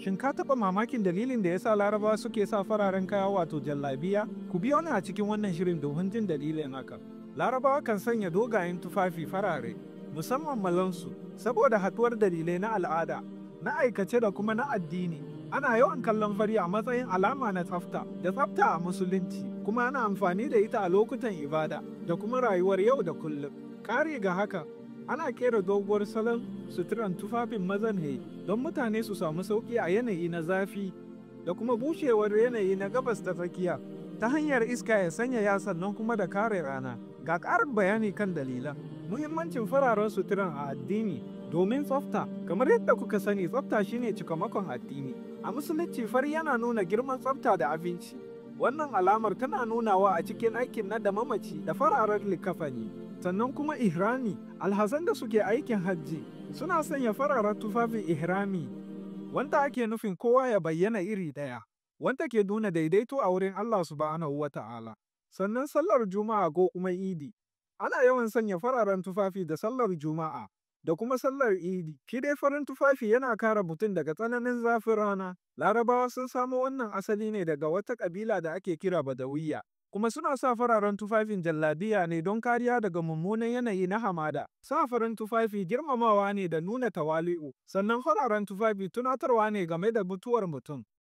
Shin ka taɓa mamakin dalilin da ya sa Larabawa suke sa fararen kaya, wato jallabiya? Ku biyo ni a cikin wannan shirin domin jin dalilin haka. Larabawa kan sanya dogayen tufafi farare, musamman malansu, saboda haɗuwar dalilai na al'ada, na aikace da kuma na addini. Ana yawan kallon fari a matsayin alama na tsafta da tsafta a Musulunci, kuma ana amfani da ita a lokutan ibada da kuma rayuwar yau da kullum. Ƙari ga haka, ana kera doguwar salon suturan tufafin mazan ne don mutane su samu sauƙi a yanayi na zafi da kuma bushewar yanayi na Gabas ta Tsakiya ta hanyar iska ya sanyaya sannan kuma da kare rana. Ga ƙarin bayani kan dalilan. Muhimmancin fararen suturan a addini: domin tsafta. Kamar yadda kuka sani, tsafta shine cikamakon addini. A Musulunci, fari yana nuna girman tsafta da abinci. Wannan alamar tana nunawa a cikin aikin na da mamaci da fararen likafani. Sannan kuma ihrami, alhazan da suke aikin hajji suna sanya fararen tufafin ihrami, wanda ake nufin kowa ya bayyana iri ɗaya, wanda ke nuna daidaito a wurin Allah Subhanahu wa Ta'ala. Sannan sallar Juma'a ko kuma Idi. Ana yawan sanya fararen tufafi da sallar Juma'a da kuma sallar Idi. Shi dai farin tufafi yana kare mutum daga tsananin zafin rana. Larabawa sun samo wannan asali ne daga wata ƙabila da ake kira Badawiyya. Kuma suna sa fararen tufafin jallabiya ne don kariya daga mummunan yanayi na hamada. Sa farin tufafi girmamawa ne da nuna tawali'u, sannan fararen tufafi tunatarwa ne game da mutuwar mutum.